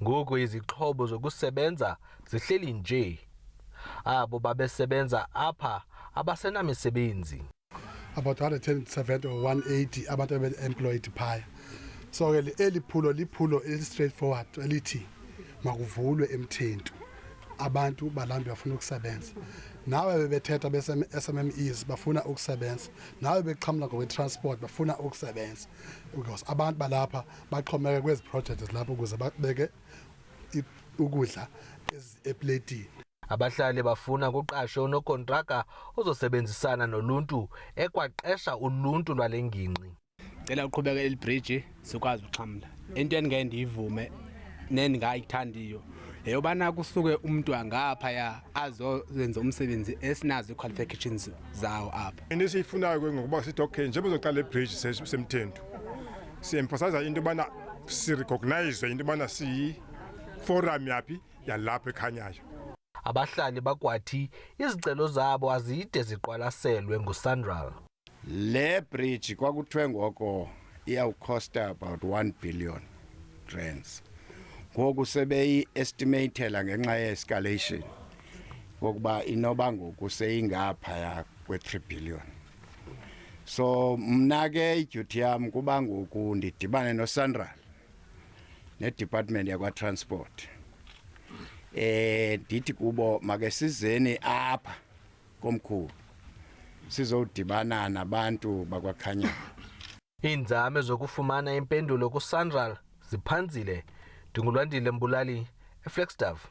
Ngoku izixhobo zokusebenza zihleli nje. Abo babesebenza apha abasenamisebenzi. About 170 or 180 abantu abe-employed phaya. So ke eli phulo liphulo eli-straightforward elithi makuvulwe eMthentu, abantu balambe, bafuna ukusebenza. Nawe bebethetha bese-SMMEs bafuna ukusebenza, nawe bexhamla ngokwe-transport bafuna ukusebenza, because abantu balapha baxhomeke kwezi projects zilapha ukuze babeke ukudla epletini. Abahlali bafuna kuqashwe unokontraka ozosebenzisana noluntu, ekwaqesha uluntu lwale ngingqi. Cela uqhubeke eli bridge sikwazi uxhamla. Into endingeke ndiyivume nendingayithandiyo yeyobana kusuke umntu angaphaya azozenza umsebenzi esinazo ii-qualifications zawo apha. Into esiyifunayo ke ngokuba sithi okay, njengoba uzoqala le bridge seMthentu, si-emphasize into yobana si-recognize into yobana siyi-forum yaphi yalapha eKhanyayo. Abahlali bakwathi izicelo zabo azide ziqwalaselwe nguSANRAL. Le bridge kwakuthiwe ngoko iyawukhosta about 1 billion rands. Ngoku sebeyi-estimatela ngenxa ye-escalation kokuba inoba ngoku seyingaphaya kwe-3 billion. So mna ke i-duty yam kuba ngoku ndidibane noSANRAL ne-department yakwa-transport, ndithi kubo make sizeni apha komkhulu sizodibana nabantu bakwaKhanyayo. Iinzame zokufumana impendulo kuSANRAL ziphanzile. NdinguLwandile Mbulali, eFlagstaff.